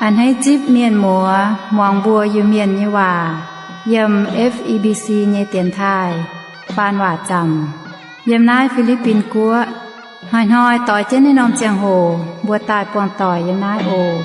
A'hneiv zipv mienh muoz muangx mbuo Iu-Mienh nyei waac yiem F E B C nyei dienx taaih faan waac zaamc yiem naaiv Fi^li^bin Guoqv. Hnoi-hnoi doix jienv naaiv norm ziangh hoc mbuo daaih buangh doic yiem naaiv oc.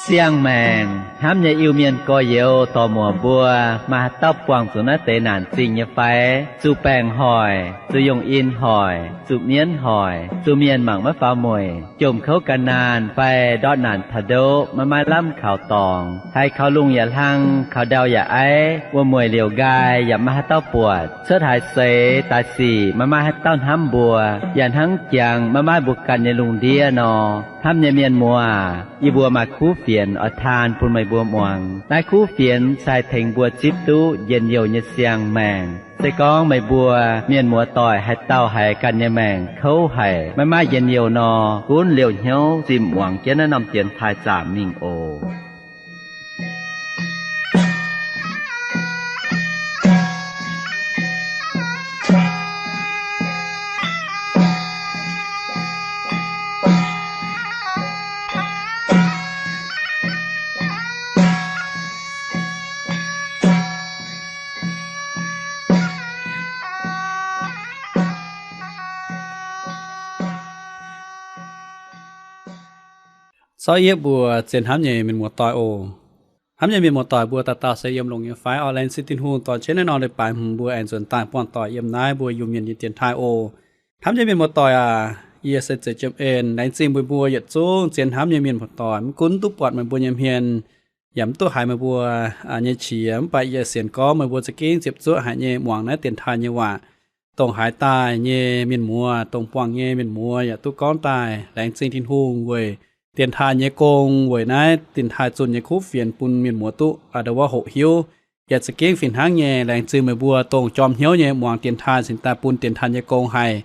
Siang-maengc hnamv nyei Iu-Mienh gorx-youz dorc-muoc mbuo, maaih haaix dauh buangh zuqc naaiv deix naanc zingh nyei fai? Zuqc baengc hoic, zuqc yungh in hoic, zuqc mienv hoic, zuqc mienh mangc maiv faaux mueic, jomc kouv gan naanh fai ndortv naanc taux ndoqv maiv maaih lamh kaux dorngx, haiz kaux lungh yaac hlang, kaux ndau yaac aiv, wuom-mueic liouc nqaai yaac maiv maaih haaix dauh buatc, cuotv haaix seix daaih sic maiv maaih haaix dauh hnamv mbuo, yaac hnangv jangx maiv maaih mbuo ganh nyei lungh ndiev nor. Hnamv nyei mienh muoz, yie mbuo maaih kuv fienx oix taan bun meih mbuo muangx. Naaiv kuv fienx se haih tengx mbuo zipv duqv njien-youh nyei siang-maengc. Se gorngv meih mbuo mienh muoz-doic haaix dauh haiz ganh nyei maengc kouv haic, maiv maaih njien-youh nor, gunv liouh hnyouv zimh muangx jienv naaiv norm dienx taaih zaamc mingh oc. Zorqv yie mbuo zien hnamv nyei mienh muoz-doic oc. Hnamv nyei mienh muoz-doic mbuo dauh dauh se yiem longx nyei fai? Oix laengz zingh Tin-Hungh dorh jienv naaiv norm leiz-baaix hmz mbuo aengx nzuonx daaih buangh doic yiem naaiv mbuo Iu-Mienh nyei dienx taaih oc. Hnamv nyei mienh muoz-doic aac, yie se Zeiz Jiem En. Laengz zingh mbuo mbuo yietc zungv zien hnamv nyei mienh muoz-doic, mv gunv duqv buatc meih mbuo nyei hmien yaac mv duqv haiz meih mbuo nyei qiex, mv baac yie sienx gorngv meih mbuo za'gengh ziepc zuoqv haic nyei muangx naaiv dienx taaih nyei waac, dongh haaix daaih nyei mienh muoz, dongh buangh nyei mienh muoz yaac duqv gorngv daaih laengz zingh Tin-Hungh weic dienx taaih nyei gong, weic naaiv dienx taaih zunh nyei kuv fienx bun mienh muoz duqv a'ndau wuov hoqc hiuv. Yaac za'gengh fih hnangv nyei laengz zingh meih mbuo dongh jorm hnyouv nyei muangx dienx taaih cingx daaih bun dienx taaih nyei gong haih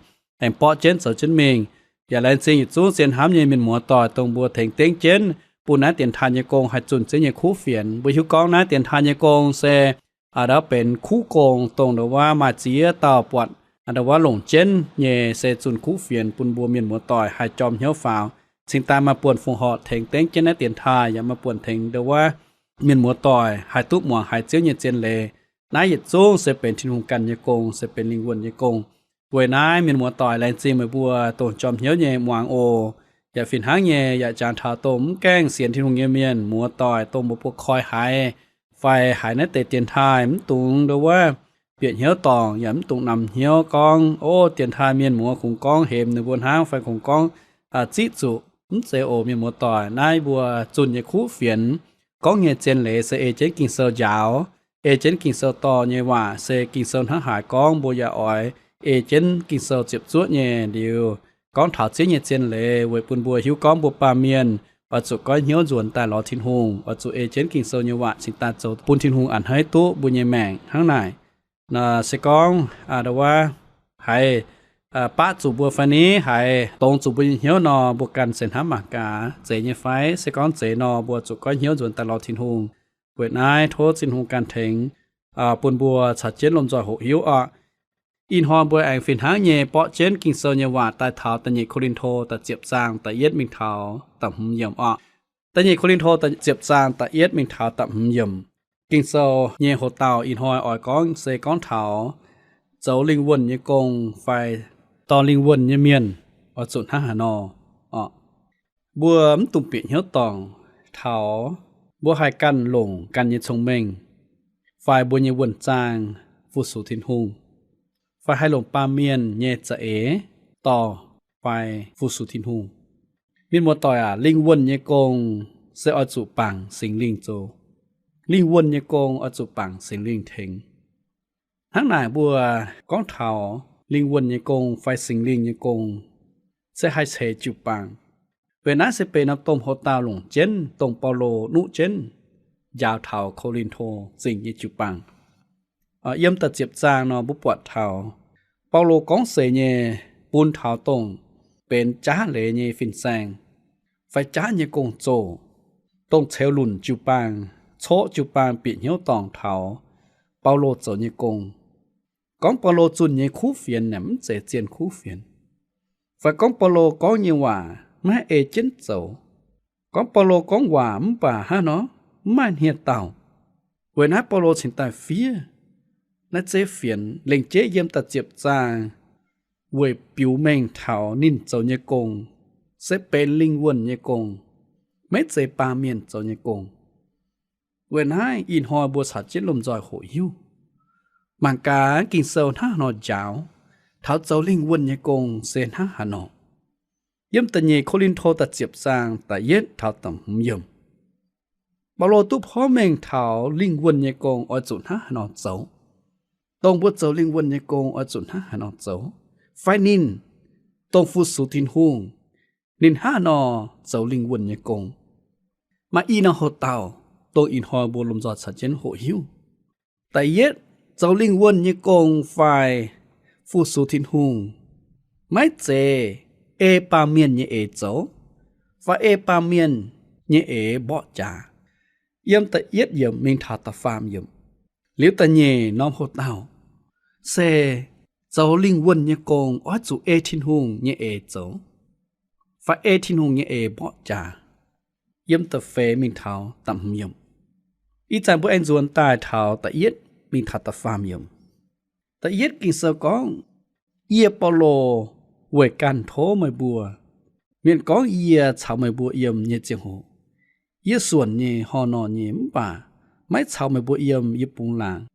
aengx borqv jienv zoux jienv mingh. Yaac laengz zingh yietc zungv zien hnamv nyei mienh muoz-doic dongh mbuo tengx dengv jienv bun naaiv dienx taaih nyei gong haih zunh jienv nyei kuv fienx. Mbuo hiuv gorngv naaiv dienx taaih nyei gong se a'ndau benx kuv gong, dongh a'ndau wuov maaih ziex dauh buatc a'ndau wuov longc jienv nyei se zunh kuv fienx bun mbuo mienh muoz-doic haih jorm hnyouv faaux, cingx daaih maaih buonc fongc horc tengx dengv jienv naaiv dienx taaih, yaac maaih buonc tengx a'ndau wuov mienh muoz-doic haih duqv muangx haiz Ziouv nyei zien leiz. Naaiv yietc zungv se benx Tin-Hungh ganh nyei gong, se benx lingh wuonh nyei gong. Weic naaiv mienh muoz-doic, laengz zingh meih mbuo dongh jorm hnyouv nyei muangx oc. Yaac fih hnangv nyei yaac jangx taux dongh mv gaengh sienx Tin-Hungh nyei mienh muoz-doic, dongh mbuo mbuo koi haiz fai haiz naaiv deix dienx taaih mv dungx a'ndau wuov bieqc hnyouv dorngc, yaac mv dungx namx hnyouv gorngv, o, dienx taaih mienh muoz kungx gorngv hemx ninh mbuo hnangv fai kungx gorngv ziqv zuqc. Mv zeiz oc mienh muoz-doic. Naaiv mbuo zunh nyei kuv fienx, gorngv nyei zien leiz se ei jienv Ging-Sou njaaux, ei jienv Ging-Sou dorh nyei waac se Ging-Sou hnangv haaix gorngv mbuo yaac oix ei jienv Ging-Sou ziepc zuoqv nyei liuz gorngv taux Ziouv nyei zien leiz weic bun mbuo hiuv gorngv mbuo baamh mienh oix zuqc goiv hnyouv nzuonx daaih lorz Tin-Hungh, oix zuqc ei jienv Ging-Sou nyei waac cingx daaih zoux bun Tin-Hungh a'hneiv duqv mbuo nyei maengc hnangv naaic. Se gorngv a'ndau wuov haiz baqv zuqc mbuo fai ni haiz dongz zuqc mbuo nyei hnyouv nor, mbuo ganh se hnamv mangc gaax zeiz nyei fai? Se gorngv zeiz nor, mbuo zuqc goiv hnyouv nzuonx daaih lorz Tin-Hungh. Weic naaiv tov Tin-Hungh ganh tengx bun mbuo caux jienv lomh nzoih hoqc hiuv oc. Ih hnoi mbuo aengx fih hnangv nyei borqv jienv Ging-Sou nyei waac daaih taux Da'nyeic Ko^lin^to da'ziepc zaang da'yietv mingh taux da'hmz yiemc oc. Da'nyeic Ko^lin^to da'ziepc zaang da'yietv mingh taux da'hmz yiemc. Ging-Sou nyei hoc-dauh ih hnoi oix gorngv se gorngv taux zoux lingh wuonh nyei gong fai dorh lingh wuonh nyei mienh oix zuqc hnangv haaix nor oc. Mbuo mv dungx bieqc hnyouv dorngc taux mbuo haih ganh longc ganh nyei cong-mengh fai mbuo nyei wuonh zaang fu-sux Tin-Hungh, fai haih longc baamh mienh nyei za'eix dorh fai fu-sux Tin-Hungh. Mienh muoz-doic aac, lingh wuonh nyei gong se oix zuqc bangc Singx Lingh zoux. Lingh wuonh nyei gong oix zuqc bangc Singx Lingh tengx. Hnangv naaic mbuo gorngv taux lingh wuonh nyei gong fai Singx Lingh nyei gong se haih ceix jiu-baang. Weic naaiv se benx norm domh hoc-dauh longc jienv, dongh Baulo nuqv jienv njaaux taux Ko^lin^to Zingh nyei jiu-baang. Yiem da'ziepc zaang nor mbuo buatc taux Baulo gorngv seix nyei bun taux dongh benx jaav leiz nyei fin-saeng fai jaav nyei gong-zoh, dongh ceux lunc jiu-baang, coqv jiu-baang bieqc hnyouv dorngc taux Baulo zoux nyei gong. Gorngv Baulo zunh nyei kuv fienx naaic mv zeiz zien kuv fienx. Fai gorngv Baulo gorngv nyei waac maiv haih ei jienv zoux. Gorngv Baulo gorngv waac mv baac hnangv nor mv maaih hniev-daauh. Weic naaiv Baulo cingx daaih fiev naaiv zeiv fienx lengc jeiv yiem da'ziepc zaang weic biux mengh taux ninh zoux nyei gong se benx lingh wuonh nyei gong, maiv zeiz baamh mienh zoux nyei gong. Weic naaiv ih hnoi mbuo caux jienv lomh nzoih hoqc hiuv, mangc gaax Ging-Sou hnangv haaix nor njaaux taux zoux lingh wuonh nyei gong se hnangv haaix nor. Yiem da'nyeic Ko^lin^to da'ziepc zaang da'yietv taux da'hmz yiemc, Baulo duqv porv mengh taux lingh wuonh nyei gong oix zuqc hnangv haaix nor zoux, dongh mbuo zoux lingh wuonh nyei gong oix zuqc hnangv haaix nor zoux, fai ninh dongh fu-sux Tin-Hungh, ninh hnangv haaix nor zoux lingh wuonh nyei gong. Maaih i norm houx-dauh dongh ih hnoi mbuo lomh nzoih caux jienv hoqc hiuv. Da'yietv, zoux lingh wuonh nyei gong fai fu-sux Tin-Hungh maiv zeiz ei baamh mienh nyei eix zoux, fai ei baamh mienh nyei eix mborqv jaax. Yiem da'yietv yiemc mingh taux da'faam yiemc. Liuz da'nyeic norm houx-dauh se zoux lingh wuonh nyei gong oix zuqc ei Tin-Hungh nyei eix zoux, fai ei Tin-Hungh nyei eix mborqv jaax. Yiem da'feix mingh taux da'hmz yiemc. Ih zanc mbuo aengx nzuonx daaih taux da'yietv mingh taux da'faam yiemc. Da'yietv Ging-Sou gorngv, yie Baulo weic ganh tov meih mbuo, mienh gorngv yie caux meih mbuo yiem nyei ziangh hoc, yie suonc nyei, horh nor nyei, mv baac maiv caux meih mbuo yiem yie bungx laangc.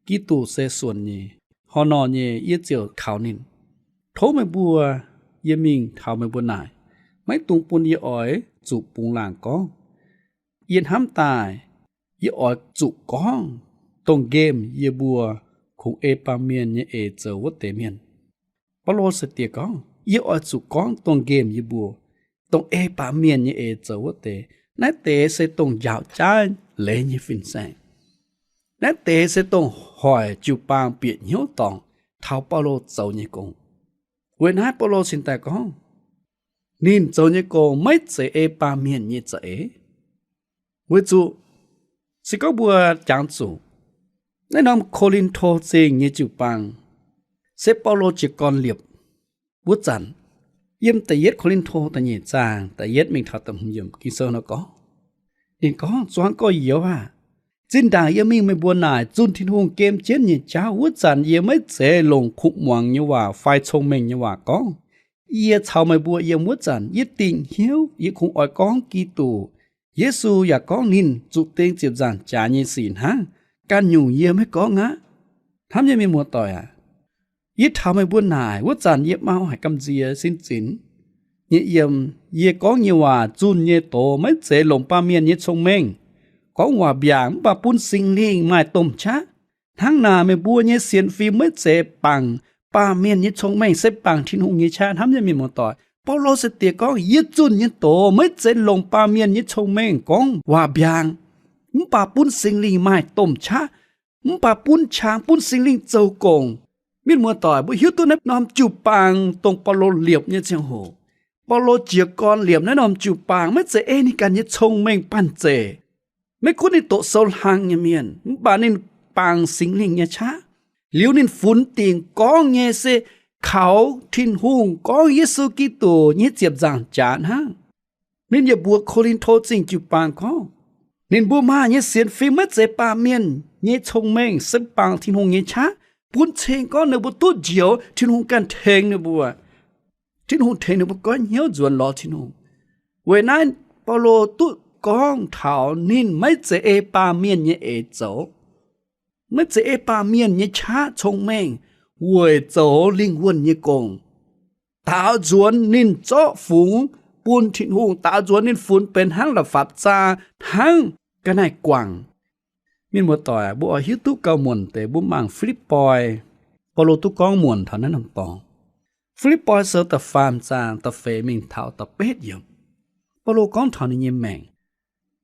Giduc se suonc nyei, horh nor nyei, yie ziouc kaux ninh. Tov meih mbuo, yie mingh taux meih mbuo naaic, maiv dungx bun yie oix zuqc bungx laangc gorngv. Yie hnamv daaih, yie oix zuqc gorngv dongh nqemh yie mbuo kungx ei baamh mienh nyei eix zoux wuov deix mienh. Baulo se diex gorngv, yie oix zuqc gorngv dongh nqemh yie mbuo, dongh ei baamh mienh nyei eix zoux wuov deix. Naaiv deix se dongh njaaux jaav leiz nyei fin-saeng. Naaiv deix se dongh hoic jiu-baang bieqc hnyouv dorngc taux Baulo zoux nyei gong. Weic naaiv Baulo cingx daaih gorngv, ninh zoux nyei gong maiv zeiz ei baamh mienh nyei za'eix. Weic zuqc se gorngv mbuo jangx zuqc naaiv norm Ko^lin^to Zingh nyei jiu-baang se Baulo jiez gorn liepc wuov zanc, yiem da'yietv Ko^lin^to da'nyeic zaang da'yietv mingh taux da'hmz yiemc Ging-Sou nor gorngv, ninh gorngv, zuangx gorx-youz aah! Zinh ndaangc yie mingh meih mbuo naaic zunh Tin-Hungh gem jienv nyei jauv wuov zanc, yie maiv zeiz longc kuv muangx nyei waac fai cong-mengh nyei waac gorngv. Yie caux meih mbuo yiem wuov zanc, yie dingc hnyouv yie kungx oix gorngv Giduc Yesu yaac gorngv ninh zuqc ding ziepc nzaangc jaax nyei sic hnangv. Ganh nyungc yie maiv gorngv aqv. Hnamv nyei mienh muoz-doic aac, yie taux meih mbuo naaic wuov zanc yie mau haic gamh nziex sin zinx nyei yiem. Yie gorngv nyei waac zunh nyei doz maiv zeiz longc baamh mienh nyei cong-mengh gorngv waac mbiaangc, mv baac bun Singx Lingh maaih domh qaqv. Hnangv naaic meih mbuo nyei sienx fim maiv zeiz bangc baamh mienh nyei cong-mengh, se bangc Tin-Hungh nyei qaqv. Hnamv nyei mienh muoz-doic, Baulo se diex gorngv, yie zunh nyei doz maiv zeiz longc baamh mienh nyei cong-mengh gorngv waac mbiaangc, mv baac bun Singx Lingh maaih domh qaqv, mv baac bun qangx bun Singx Lingh zoux gong. Mienh muoz-doic, mbuo hiuv duqv naaiv norm jiu-baang dongh Baulo liepc nyei ziangh hoc. Baulo jiez gorn liepc naaiv norm jiu-baang maiv zeiz ei ninh ganh nyei cong-mengh banh zeic. Maiv gunv ninh doqc sou hlang nyei mienh, mv baac ninh bangc Singx Lingh nyei qaqv. Liuz ninh funx dingc gorngv nyei se kaux Tin-Hungh gorngv Yesu Giduc nyei ziepc nzaangc jaax hnangv. Ninh yaac mbuox Ko^lin^to Zingh jiu-baang gorngv, ninh mbuo maaih nyei sienx fim maiv zeiz baamh mienh nyei cong-mengh, se bangc Tin-Hungh nyei qaqv, bun cing gorngv ninh mbuo duqv njoux, Tin-Hungh ganh tengx ninh mbuo. Tin-Hungh tengx ninh mbuo goiv hnyouv nzuonx lorz Tin-Hungh. Weic naaiv Baulo duqv gorngv taux ninh maiv zeiz ei baamh mienh nyei eix zoux, maiv zeiz ei baamh mienh nyei qaqv cong-mengh weic zoux lingh wuonh nyei gong. Daaux nzuonx ninh zorqv fungx bun Tin-Hungh, daaux nzuonx ninh funx benx hnangv la'fapc zaah, hnangv ga'naaiv-guangc. Mienh muoz-doic, mbuo oix hiuv duqv gauh muonc deix, mbuo mangc Fi^lipv^poi, Baulo duqv gorngv muonc taux naaiv norm dorngx. Fi^lipv^poi Sou da'faam zaang da'feix mingh taux da'betv yiemc, Baulo gorngv taux ninh nyei maengc.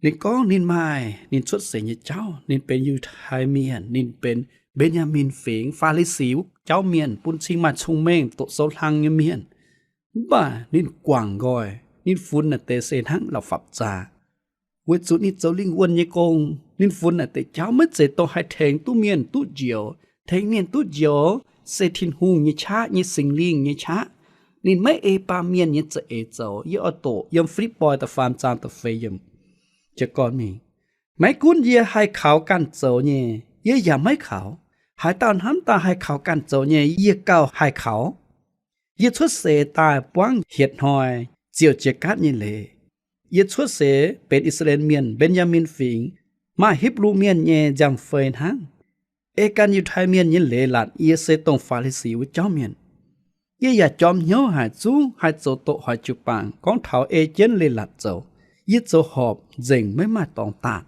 Ninh gorngv ninh maaih ninh cuotv seix nyei jauv, ninh benx Yiutai Mienh, ninh benx Mbenjaamin Fingx, Faa^li^si wuov jauv mienh, bun cing maaih cong-mengh, doqc sou hlang nyei mienh. Mv baac ninh guangc nqoi, ninh funx naaic deix se hnangv la'fapc zaah. Weic zuqc ninh zoux lingh wuonh nyei gong, ninh funx naaic deix jauv maiv zeiz dongh haih tengx duqv mienh duqv njoux. Tengx mienh duqv njoux se Tin-Hungh nyei qaqv nyei, Singx Lingh nyei qaqv. Ninh maiv ei baamh mienh nyei za'eix zoux. Yie oix doqc yiem Fi^lipv^poi da'faam zaang da'feix yiemc jiez gorn mingh. Maiv gunv yie haih kaux ganh zoux nyei, yie yaac maiv kaux. Haaix dauh hnamv daaih haih kaux ganh zoux nyei, yie gauh haih kaux. Yie cuotv seix daaih buangv hietc hnoi ziouc jiex gaatv nyei leiz. Yie cuotv seix benx I^saa^laa^en Mienh, Mben^yaa^min Fingx, maaih Hipv^lu Mienh nyei nziaamv-fei hnangv. Ei ganh Yiutai Mienh nyei leiz-latc, yie se dongh Faa^li^si wuov jauv mienh. Yie yaac jorm hnyouv haic, zungv haih zoux doqc hoic jiu-baang gorngv taux ei jienv leiz-latc zoux. Yie zoux horpc nzengc, maiv maaih dorngx daanh.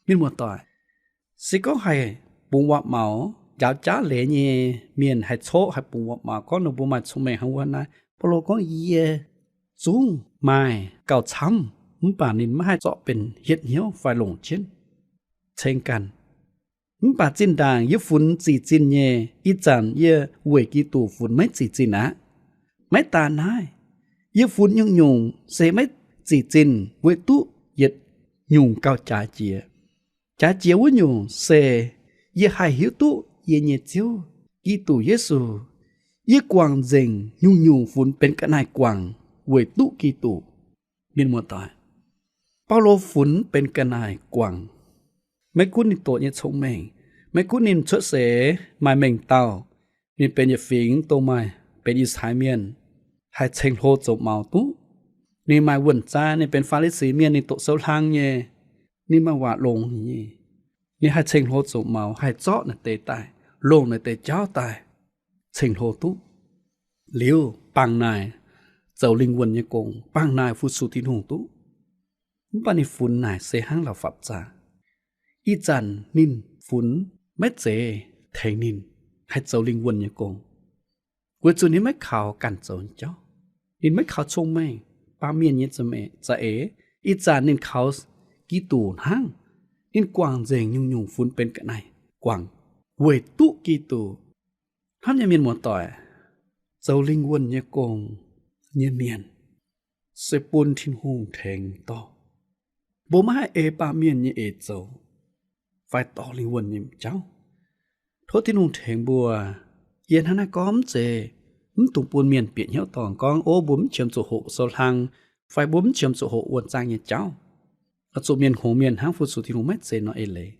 Mienh muoz-doic, se gorngv haih bungx waac-maux, njaaux jaav leiz nyei mienh haih coqv haih bungx waac-maux gorngv ninh mbuo maaih cong-mengh hnangv wuov naaiv. Baulo gorngv, yie zungv maaih gauh camv, mv baac ninh maiv haih zorqv benx hietv hnyouv fai longc jienv ceng ganh. Mv baac zinh ndaangc yie funx zic zinh nyei, ih zanc yie weic Giduc funx maiv zic zinh aqv. Maiv daaih naaiv, yie funx nyungc-nyungc se maiv zic zinh weic duqv yietc nyungc gauh jaaix jiex. Jaaix jiex wuov nyungc se yie haih hiuv duqv yie nyei Ziouv, Giduc Yesu. Yie guangc nzengc nyungc-nyungc funx benx ga'naaiv guangc weic duqv Giduc. Mienh muoz-doic, Baulo funx benx ga'naaiv guangc. Maiv gunv ninh doqc nyei cong-mengh, maiv gunv ninh cuotv seix maaih mengh dauh, ninh benx yietc fingx dongh maaih benx I^saa^laa^en Mienh, haih ceng-hlo zoux maux duqv. Ninh maaih wuonh zaang, ninh benx Faa^li^si Mienh, ninh doqc sou-hlang nyei, ninh maaih waac longx nyei. Ninh haih ceng-hlo zoux maux, haih zorqv naaiv deix daaih, longc naaiv deix jauv daaih ceng-hlo duqv. Liuz bangc naaic zoux lingh wuonh nyei gong, bangc naaic fu-sux Tin-Hungh duqv. Mv baac ninh funx naaic se hnangv la'fapv-zaah. Ih zanc ninh funx maiv zeiz tengx ninh haih zoux lingh wuonh nyei gong, weic zuqc ninh maiv kaux ganh zoux nyei jauv. Ninh maiv kaux cong-mengh, baamh mienh nyei za'eix. Ih zanc ninh kaux Giduc hnangv. Ninh guangc nzengc nyungc-nyungc funx benx ga'naaiv guangc weic duqv Giduc. Hnamv nyei mienh muoz-doic, zoux lingh wuonh nyei gong nyei mienh se bun Tin-Hungh tengx dorh. Mbuo maiv haih ei baamh mienh nyei eix zoux fai dorh lingh wuonh nyei jauv. Tov Tin-Hungh tengx mbuo. Yie hnangv naaiv gorngv mv zeiz mv dungx bun mienh bieqc hnyouv dorngc gorngv, o, mbuo mv qiemx zuqc hoqc sou-hlang fai mbuo mv qiemx zuqc hoqc wuonh zaang nyei jauv. Oix zuqc mienh hngongx mienh hnangv fu-sux Tin-Hungh maiv zeiz nor eix leiz.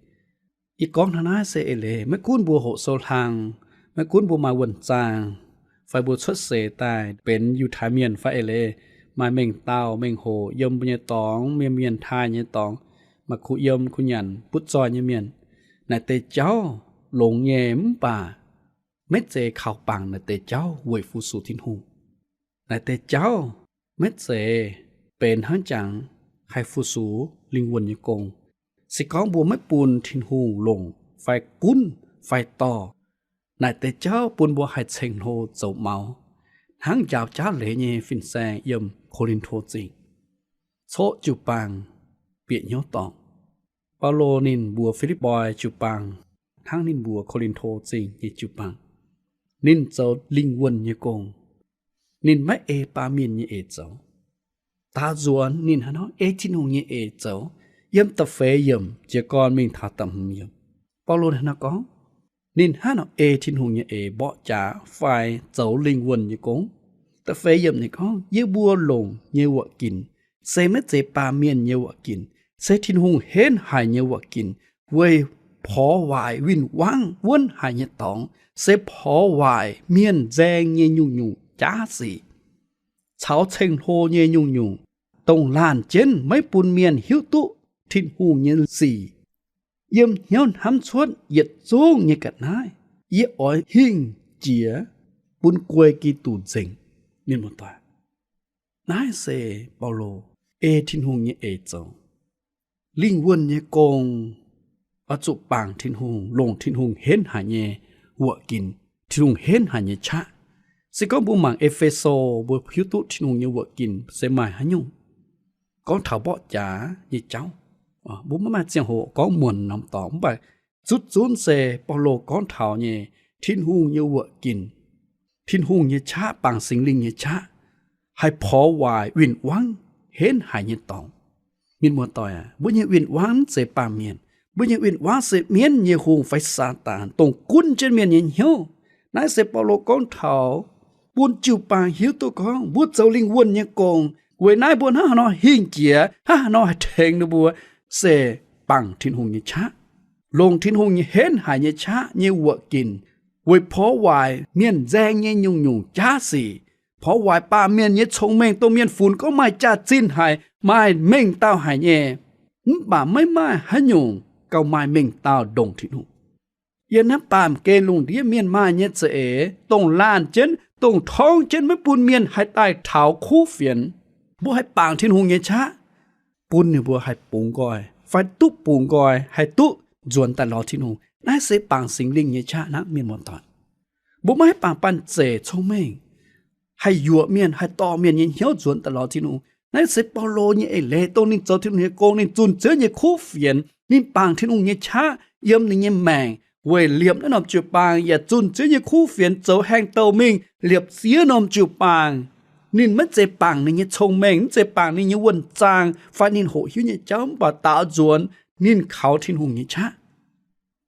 Yie gorngv hnangv naaiv se eix leiz, maiv gunv mbuo hoqc sou-hlang, maiv gunv mbuo maaih wuonh zaang, fai mbuo cuotv seix daaih benx Yiutai Mienh fai eix leiz, maaih mengh dauh mengh hoc yiem mbuo nyei dorngx, mienh mienh taaih nyei dorngx, maaih kuh yiem kuh nyanc butv zoih nyei mienh. Naaic deix jauv longx nyei mv baac maiv zeiz kaux bangc naaic deix jauv weic fu-sux Tin-Hungh. Naaic deix jauv maiv zeiz benx hnangv jangx haih fu-sux lingh wuonh nyei gong. Se gorngv mbuo maiv bun Tin-Hungh longc fai gunv fai dorh, naaic deix jauv bun mbuo haih ceng-hlo zoux maux, hnangv njaaux jaav leiz nyei fin-saeng yiem Ko^lin^to Zingh, coqv jiu-baang bieqc hnyouv dorngc. Baulo ninh mbuox Fi^lipv^poi jiu-baang hnangv ninh mbuox Ko^lin^to Zingh nyei jiu-baang. Ninh zoux lingh wuonh nyei gong. Ninh maiv ei baamh mienh nyei eix zoux. Daaux nzuonx ninh hnangv nor ei Tin-Hungh nyei eix zoux. Yiem da'feix yiemc jiez gorn mingh taux da'hmz yiemc, Baulo hnangv nor gorngv, ninh hnangv nor ei Tin-Hungh nyei eix mborqv jaax fai zoux lingh wuonh nyei gong. Da'feix yiemc ninh gorngv, yie mbuo longc nyei wuoqc ginc se maiv zeiz baamh mienh nyei wuoqc ginc, se Tin-Hungh henv haic nyei wuoqc ginc, weic porx waaic win-wangv wuonv haic nyei dorngx, se porx waaic mienh nzaeng nyei nyungc-nyungc jaav sic, caux ceng-hlo nyei nyungc-nyungc, dongh laanh jienv maiv bun mienh hiuv duqv Tin-Hungh nyei sic. Yiem hnyouv hnamv cuotv yietc zungv nyei ga'naaiv, yie oix hingh jiex bun guei Giduc nzengc. Mienh muoz-doic, naaiv se Baulo ei Tin-Hungh nyei eix zoux. Lingh wuonh nyei gong oix zuqc bangc Tin-Hungh, longc Tin-Hungh henv haic nyei wuoqc ginc, Tin-Hungh henv haic nyei qaqv. Se gorngv mbuo mangc E^fe^so, mbuo hiuv duqv Tin-Hungh nyei wuoqc ginc se maaih haaix nyungc. Gorngv taux mborqv jaax nyei jauv, mbuo maiv maaih ziangh hoc gorngv muonc norm dorngx, mv baac zutv zunv se Baulo gorngv taux nyei Tin-Hungh nyei wuoqc ginc, Tin-Hungh nyei qaqv, bangc Singx Lingh nyei qaqv, haih porx waaic win-wangv henv haic nyei dorngx. Mienh muoz-doic aac, mbuo nyei win-wangv mv zeiz baamh mienh. Mbuo nyei win-wangv se mienv nyei hungh fai Saadaan, dongh gunv jienv mienh nyei hnyouv. Naaiv se Baulo gorngv taux bun jiu-baang hiuv duqv gorngv mbuo zoux lingh wuonh nyei gong. Weic naaiv mbuo hnangv haaix nor hingh jiex, hnangv haaix nor haih tengx ninh mbuo, se bangc Tin-Hungh nyei qaqv, longc Tin-Hungh nyei henv haic nyei qaqv nyei wuoqc ginc, weic porv waaic mienh nzaeng nyei nyungc-nyungc jaav sic, porv waaic baamh mienh nyei cong-mengh, dongh mienh funx gorngv maaih jaax-zinh haic, maaih mengh dauh haic nyei, mv baac maiv maaih haaix nyungc gauh maaih mengh dauh ndongc Tin-Hungh. Yiem naaiv baamh gen lungh ndiev mienh maaih nyei za'eix, dongh laanh jienv, dongh torngv jienv, maiv bun mienh haih daaih taux kuv fienx. Mbuo haih bangc Tin-Hungh nyei qaqv, bun ninh mbuo haih bungx nqoi, fai duqv bungx nqoi, haih duqv nzuonx daaih lorz Tin-Hungh. Naaiv se bangc Singx Lingh nyei qaqv hnangv, mienh muoz-doic. Mbuo maiv haih bangc banh zeic cong-mengh, haih yuoqc mienh, haih dorh mienh nyei hnyouv nzuonx daaih lorz Tin-Hungh. Naaiv se Baulo nyei eix leiz, dongh ninh zoux Tin-Hungh nyei gong, ninh zunh Ziouv nyei kuv fienx, ninh bangc Tin-Hungh nyei qaqv yiem ninh nyei maengc, weic liepc naaiv norm jiu-baang yaac zunh Ziouv nyei kuv fienx zoux haengh douh mingh, liepc ziex norm jiu-baang. Ninh maiv zeiz bangc ninh nyei cong-mengh, maiv zeiz bangc ninh nyei wuonh zaang fai ninh hoqc hiuv nyei jauv, mv baac daaux nzuonx ninh kaux Tin-Hungh nyei qaqv.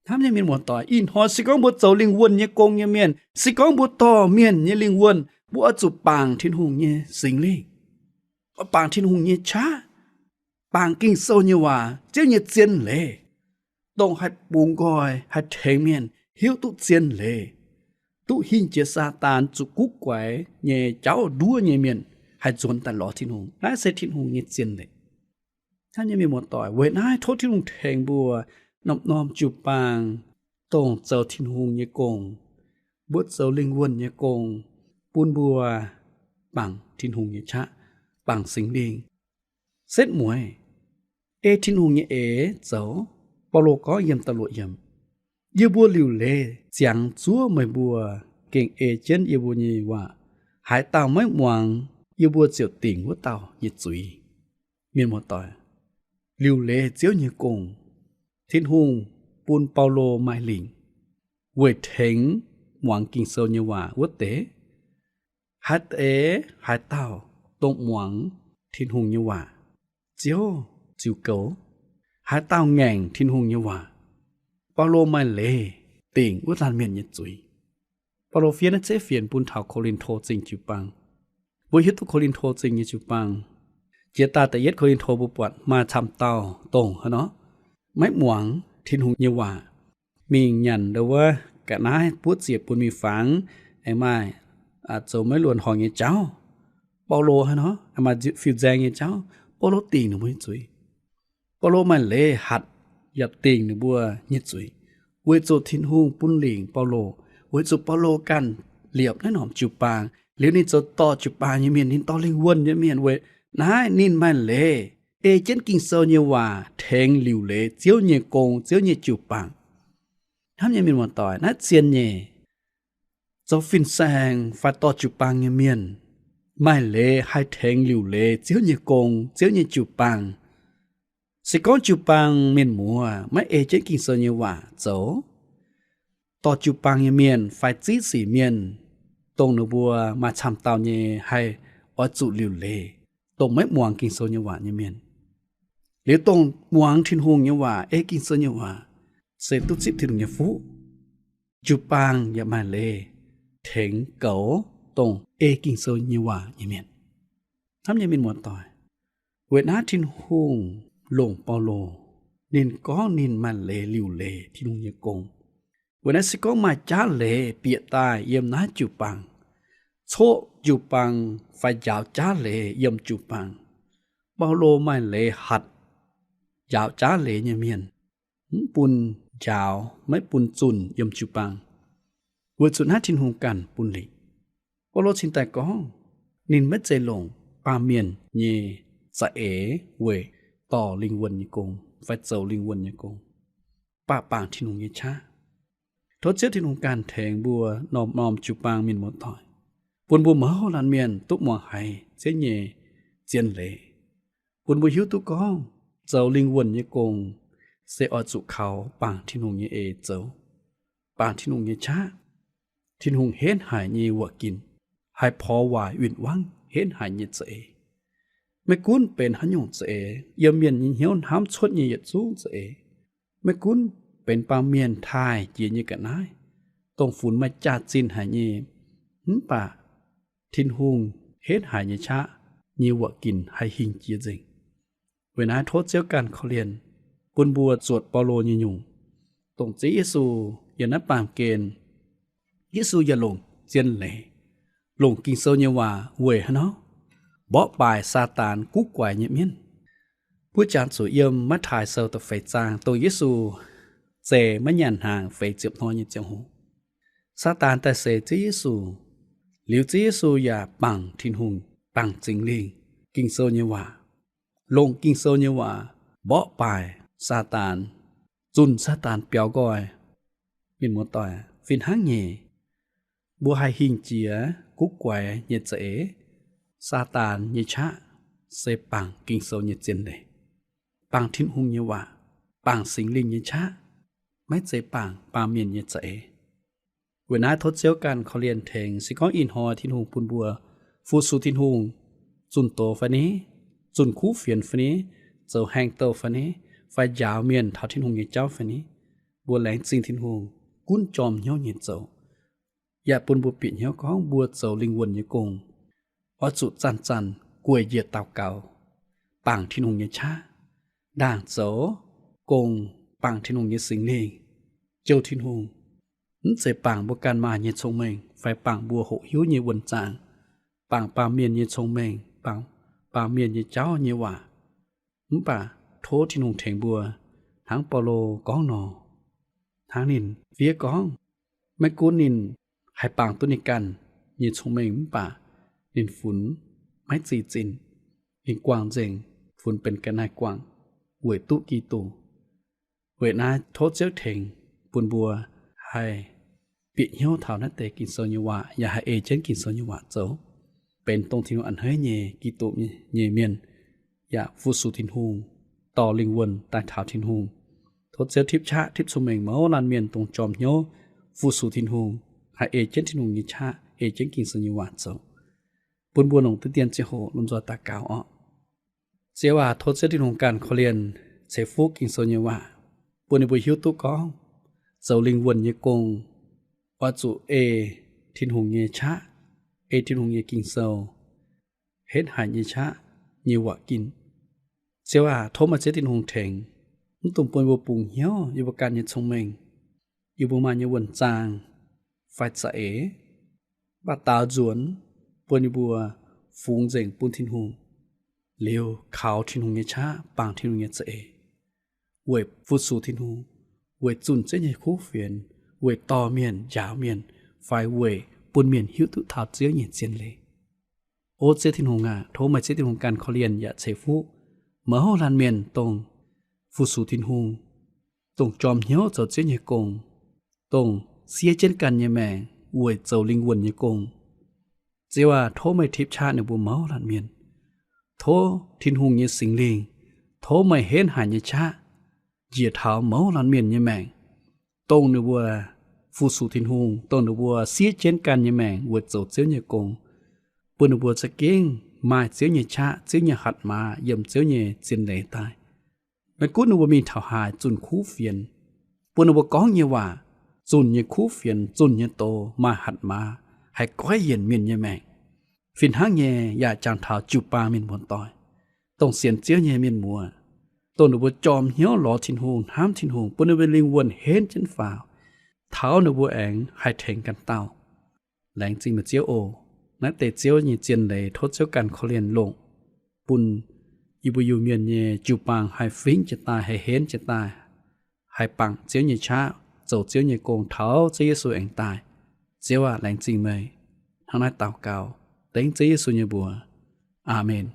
Hnamv nyei mienh muoz-doic, ih hnoi se gorngv mbuo zoux lingh wuonh nyei gong nyei mienh, se gorngv mbuo dorh mienh nyei lingh wuonh, mbuo oix zuqc bangc Tin-Hungh nyei Singx Lingh, oix bangc Tin-Hungh nyei qaqv, bangc Ging-Sou nyei waac, Ziouv nyei zien leiz, dongh haih bungx nqoi, haih tengx mienh hiuv duqv zien leiz, duqv hingh jiex Saadaan zuqc guv guaix nyei jauv nduov nyei mienh haih nzuonx daaih lorz Tin-Hungh. Naaiv se Tin-Hungh nyei zien leiz. Hnamv nyei mienh muoz-doic, weic naaiv tov Tin-Hungh tengx mbuo norm-norm jiu-baang, dongh zoux Tin-Hungh nyei gong, mbuo zoux lingh wuonh nyei gong, bun mbuo bangc Tin-Hungh nyei qaqv, bangc Singx Lingh. Setv mueiz, ei Tin-Hungh nyei eix zoux. Baulo gorngv yiem da'luoqc yiemc, yie mbuo liuc leiz ziangx zuov meih mbuo, gengh ei jienv yie mbuo nyei waac. Haaix dauh maiv muangx, yie mbuo ziouc dingc wuov dauh nyei zuiz. Mienh muoz-doic, liuc leiz Ziouv nyei gong, Tin-Hungh bun Baulo maaih lingc weic tengx muangx Ging-Sou nyei waac wuov deix. Haaix deix, haaix dauh dongh muangx Tin-Hungh nyei waac, Ziouv ziux goux. Haaix dauh ngaengc Tin-Hungh nyei waac, Baulo maaih leiz dingc wuov laanh mienh nyei zuiz. Baulo fiev naaiv zeiv fienx bun taux Ko^lin^to Zingh jiu-baang. Mbuo hiuv duqv Ko^lin^to Zingh nyei jiu-baang, jiex daaih da'yietv Ko^lin^to mbuo buatc maaih camv dauh dongh hnangv nor maiv muangx Tin-Hungh nyei waac, mingh nyanc ndau wuov ga'naaiv buov ziec bun miuc-fangx, aengx maaih zoux maiv luonx horngc nyei jauv. Baulo hnangv nor, aengx maaih fiuv-nzaeng nyei jauv, Baulo dingc ninh mbuo nyei zuiz. Baulo maaih leiz hatc yaac dingc ninh mbuo nyei zuiz, weic zuqc Tin-Hungh bun lingc Baulo, weic zuqc Baulo ganh liepc naaiv norm jiu-baang. Liuz ninh zoux dorh jiu-baang nyei mienh, ninh dorh lingh wuonh nyei mienh. Weic naaiv ninh maaih leiz ei jienv Ging-Sou nyei waac tengx liuc leiz Ziouv nyei gong, Ziouv nyei jiu-baang. Hnamv nyei mienh muoz-doic, naaiv zien nyei. Zoux fin-saeng fai dorh jiu-baang nyei mienh maaih leiz haih tengx liuc leiz Ziouv nyei gong, Ziouv nyei jiu-baang. Se gorngv jiu-baang mienh muoz maiv ei jienv Ging-Sou nyei waac zoux, dorh jiu-baang nyei mienh fai ziv sic mienh, dongh ninh mbuo maaih camv dauh nyei haih oix zuqc liuc leiz dongh maiv muangx Ging-Sou nyei waac nyei mienh. Liuz dongh muangx Tin-Hungh nyei waac, ei Ging-Sou nyei waac, se duqv zipv Tin-Hungh nyei fuqv. Jiu-baang yaac maaih leiz tengx goux dongh ei Ging-Sou nyei waac nyei mienh. Hnamv nyei mienh muoz-doic, weic naaiv Tin-Hungh longc Baulo, ninh gorngv ninh maaih leiz liuc leiz Tin-Hungh nyei gong. Weic naaiv se gorngv maaih jaav leiz bieqc daaih yiem naaiv jiu-baang, coqv jiu-baang fai njaaux jaav leiz yiem jiu-baang, Baulo maaih leiz hatc njaaux jaav leiz nyei mienh, mv bun njaaux, maiv bun zunh yiem jiu-baang, weic zuqc naaiv Tin-Hungh ganh bun lingc. Baulo cingx daaih gorngv ninh maiv zeiz longc baamh mienh nyei za'eix weic dorh lingh wuonh nyei gong fai zoux lingh wuonh nyei gong, mv baac bangc Tin-Hungh nyei qaqv. Tov Ziouv Tin-Hungh ganh tengx mbuo norm-norm jiu-baang mienh muoz-doic, bun mbuo mouz laanh mienh duqv muangx haiz Ziouv nyei zien leiz, bun mbuo hiuv duqv gorngv zoux lingh wuonh nyei gong se oix zuqc kaux bangc Tin-Hungh nyei eix zoux, bangc Tin-Hungh nyei qaqv, Tin-Hungh henv haic nyei wuoqc ginc, haih porx waaic win-wangv henv haic nyei za'eix. Maiv gunv benx haaix nyungc za'eix, yiem mienh nyei hnyouv hnamv cuotv nyei yietc zungv za'eix, maiv gunv benx baamh mienh taaih jiex nyei ga'naaiv, dongh funx maaih jaax-zinh haic nyei, mv baac Tin-Hungh henv haic nyei qaqv nyei wuoqc ginc haih hingh jiex nzengc. Weic naaiv tov Ziouv ganh korv-lienh bun mbuo zuotc Baulo nyei nyungc, dongh Ziouv Yesu yiem naaiv baamh gen, Yesu yaac longc zien leiz, longc Ging-Sou nyei waac weic haaix nor? Mborqv baaix Saadaan guv guaix nyei mienv. Buov jangx zuqc yiem Matv^taai Sou da'feix zaang, dongh Yesu zeix maiv nyaanh hnaangx feix ziepc hnoi nyei ziangh hoc, Saadaan daaih seix Ziouv Yesu. Liuz Ziouv Yesu yaac bangc Tin-Hungh, bangc Singx Lingh, Ging-Sou nyei waac, longc Ging-Sou nyei waac mborqv baaix Saadaan, zunh Saadaan biaux nqoi. Mienh muoz-doic, fih hnangv nyei, mbuo haih hingh jiex guv guaix nyei za'eix, Saadaan nyei qaqv se bangc Ging-Sou nyei zien leiz, bangc Tin-Hungh nyei waac, bangc Singx Lingh nyei qaqv, maiv zeiz bangc baamh mienh nyei za'eix. Weic naaiv tov Ziouv ganh korv-lienh tengx, se gorngv ih hnoi Tin-Hungh bun mbuo fu-sux Tin-Hungh zunh doz fai ni, zunh kuv fienx fai ni, zoux haengh douh fai ni, fai njaaux mienh taux Tin-Hungh nyei jauv fai ni, mbuo laengz zingh Tin-Hungh, gunv jorm hnyouv nyei zoux. Yaac bun mbuo bieqc hnyouv gorngv mbuo zoux lingh wuonh nyei gong, oix zuqc zanc-zanc gueic njiec daux gaux, bangc Tin-Hungh nyei qaqv, ndaangc zoux gong, bangc Tin-Hungh nyei Singx Lingh, jouh Tin-Hungh. Mv zeiz bangc mbuo ganh maaih nyei cong-mengh fai bangc mbuo hoqc hiuv nyei wuonh zaangc, bangc baamh mienh nyei cong-mengh, bangc baamh mienh nyei jauv nyei waac. Mv baac tov Tin-Hungh tengx mbuo, hnangv Baulo gorngv nor, hnangv ninh fiev gorngv, maiv gunv ninh haih bangc duqv ninh ganh nyei cong-mengh mv baac ninh funx maiv zih zinh, ninh guangc nzengc, funx benx ga'naaiv guangc weic duqv Giduc. Weic naaiv tov Ziouv tengx bun mbuo haih bieqc hnyouv taux naaiv deix Ging-Sou nyei waac, yaac haih ei jienv Ging-Sou nyei waac zoux, benx dongh Tin-Hungh a'hneiv nyei Giduc nyei mienh, yaac fu-sux Tin-Hungh, dorh lingh wuonh daaih taux Tin-Hungh. Tov Ziouv tipv qaqv tipv cong-mengh mouz laanh mienh dongh jorm hnyouv fu-sux Tin-Hungh, haih ei jienv Tin-Hungh nyei qaqv, ei jienv Ging-Sou nyei waac zoux. Bun mbuo longc diqv dien ziangh hoc lomh nzoih daux gaux orqc. Ziouv aac, tov Ziouv Tin-Hungh ganh korv-lienh ceix fuqv Ging-Sou nyei waac, bun ninh mbuo hiuv duqv gorngv zoux lingh wuonh nyei gong oix zuqc ei Tin-Hungh nyei qaqv, ei Tin-Hungh nyei Ging-Sou, henv haic nyei qaqv nyei waac-ginh. Ziouv aac, tov meih Ziouv Tin-Hungh tengx, mv dungx bun mbuo bungx hnyouv yie mbuo ganh nyei cong-mengh, yie mbuo maaih nyei wuonh zaang fai za'eix, mv baac daaux nzuonx bun yie mbuo fungx nzengc bun Tin-Hungh, liuz kaux Tin-Hungh nyei qaqv, bangc Tin-Hungh nyei za'eix, weic fu-sux Tin-Hungh, weic zunh Ziouv nyei kuv fienx, weic dorh mienh, njaaux mienh, fai weic bun mienh hiuv duqv taux Ziouv nyei zien leiz. O Ziouv Tin-Hungh aac, tov meih Ziouv Tin-Hungh ganh korv-lienh yaac ceix fuqv mouz laanh mienh dongh fu-sux Tin-Hungh, dongh jorm hnyouv zoux Ziouv nyei gong, dongh siev jienv ganh nyei maengc weic zoux lingh wuonh nyei gong. Ziouv aac, tov meih tipv qaqv ninh mbuo mouz laanh mienh. Tov Tin-Hungh nyei Singx Lingh, tov meih henv haic nyei qaqv njiec taux mouz laanh mienh nyei maengc, dongh ninh mbuo fu-sux Tin-Hungh, dongh ninh mbuo siev jienv ganh nyei maengc weic zoux Ziouv nyei gong, bun ninh mbuo za'gengh maaih Ziouv nyei qaqv, Ziouv nyei hatc maaz yiem Ziouv nyei zien leiz daaih. Maiv gunv ninh mbuo mingh taux haaix zunh kuv fienx, bun ninh mbuo gorngv nyei waac zunh nyei kuv fienx, zunh nyei doz maaih hatc maaz, haih goiv yienc mienh nyei maengc. Fih hnangv nyei yaac jangx taux jiu-baang mienh muoz-doic, dongh sienx Ziouv nyei mienh muoz, dongh ninh mbuo jorm hnyouv lorz Tin-Hungh, hnamv Tin-Hungh, bun ninh mbuo lingh wuonh henv jienv faaux, taux ninh mbuo aengx haih tengx ganh dauh. Laengz zingh meih Ziouv oc. Naaiv deix Ziouv nyei zien leiz tov Ziouv ganh korv-lienh longc bun yie mbuo Iu-Mienh nyei jiu-baang haih fingx jiez daaih, haih henv jiez daaih, haih bangc Ziouv nyei qaqv, zoux Ziouv nyei gong taux Ziouv Yesu aengx daaih. Ziouv aac, laengz zingh meih. Hnangv naaiv daux gaux dengv Ziouv Yesu nyei mbuox. Aamen.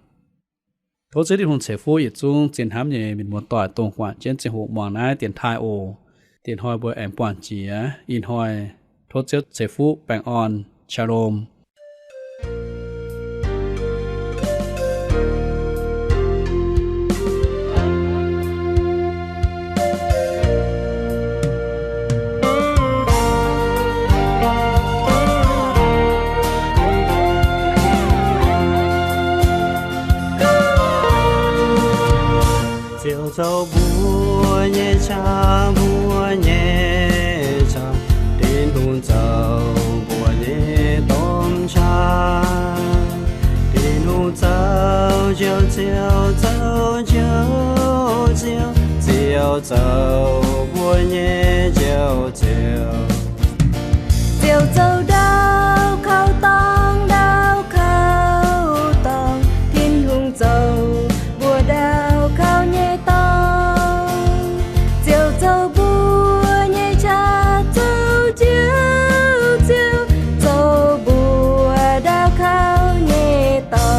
Tov Ziouv Tin-Hungh ceix fuqv yietc zungv zien hnamv nyei mienh muoz-doic dongh guangc jienv ziangh hoc muangx naaiv dienx taaih oc. Dienx hnoi mbuo aengx buangh jiex. Ih hnoi tov Ziouv ceix fuqv baengh orn. Shalom. Ziouv zoux mbuo nyei qaqv, mbuo nyei qaqv. Tin-Hungh zoux mbuo nyei domh qaqv. Zoux njoux Ziouv, zoux njoux Ziouv, Ziouv zoux mbuo nyei njoux Ziouv. Ziouv zoux ndau kauv dorngx, ndau kauv dorngx, Tin-Hungh zoux mbuo ndau kauv nyei dorngx. Ziouv zoux mbuo nyei qaqv, zoux njoux Ziouv, zoux mbuo ndau kauv nyei dorngx.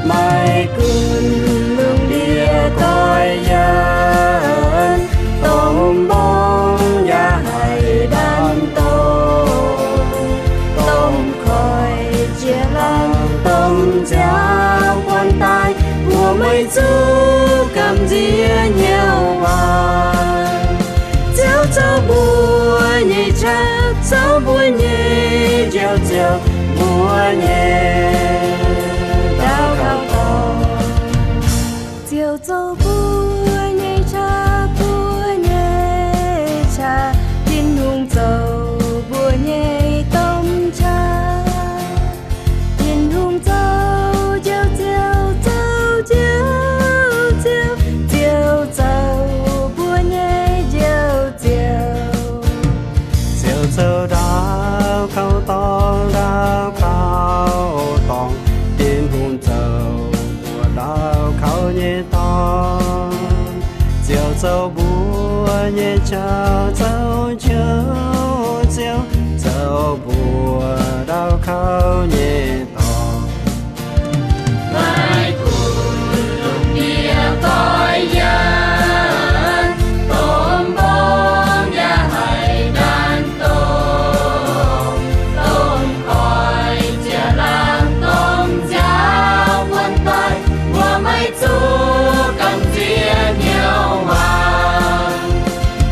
Maiv gunv lungh ndiev goiv yienx, domh mbong yaac haih ndaam dongh, domh koiv jiex laangz, domh nziaaux buonc daaih, mbuo maiv zuqc gamh nziex hnyouv waac. Ziouv zoux mbuo nyei qaqv, zoux mbuo nyei njoux Ziouv, mbuo nyei ndau kauv dorngx. Ziouv zoux mbuo nyei qaqv, mbuo nyei qaqv, Tin-Hungh zoux mbuo nyei domh qaqv. Tin-Hungh zoux njoux Ziouv, zoux njoux Ziouv, Ziouv zoux mbuo nyei njoux Ziouv. Ziouv zoux ndau kauv dorngx, ndau kauv dorngx, Tin-Hungh zoux mbuo ndau kauv nyei dorngx. Ziouv zoux mbuo nyei qaqv, zoux njoux Ziouv, zoux mbuo ndau kauv nyei dorngx. Maiv gunv lungh ndiev goiv yienx, domh mbong yaac haih ndaam dongh, domh koiv jiex laangz, domh nziaaux buonc daaih, mbuo maiv zuqc gamh nziex hnyouv waac.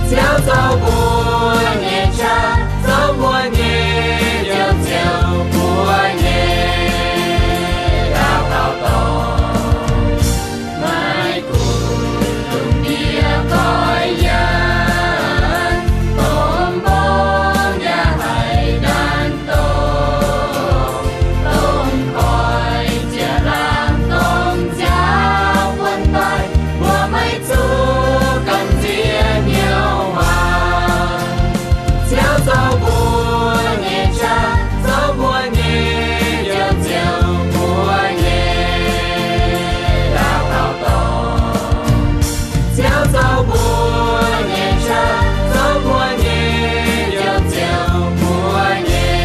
Ziouv zoux mbuo nyei qaqv, zoux mbuo nyei njoux Ziouv, mbuo nyei ndau kauv dorngx. Maiv gunv lungh ndiev goiv yienx, domh mbong yaac haih ndaam dongh, domh koiv jiex laangz, domh nziaaux buonc daaih, mbuo maiv zuqc gamh nziex hnyouv waac. Ziouv zoux mbuo nyei qaqv, zoux mbuo nyei njoux Ziouv, mbuo nyei ndau kauv dorngx. Ziouv zoux mbuo nyei qaqv, zoux mbuo nyei njoux Ziouv, mbuo nyei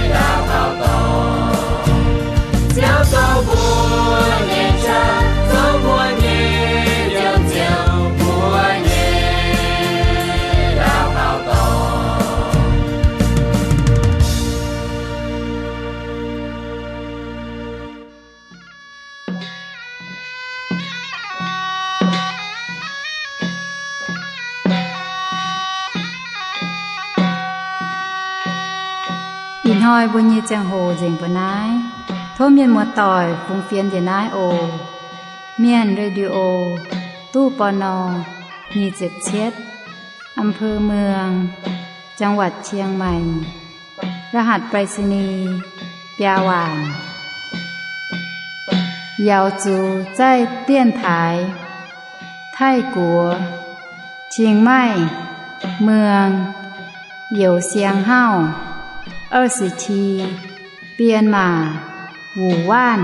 ndau kauv dorngx. Ziouv zoux mbuo nyei qaqv, zoux mbuo nyei njoux Ziouv, mbuo nyei ndau kauv dorngx. Ih hnoi mbuo nyei ziangh hoc nzengc mbuo naaiv. Tov mienh muoz-doic fungx fienx njiec naaiv oc. Mienh Radio, ตู้ ปณ. nyic ziepc cietv, อำเภอเมือง จังหวัดเชียงใหม่ รหัสไปรษณีย์ biaa waanc. Yaux zuqc zaih 电台 Taiv-Guoqv, Chiang Mai, Muang, Youz Siang Hauv, 二十七, Bienh Maac, Wuc Waanv.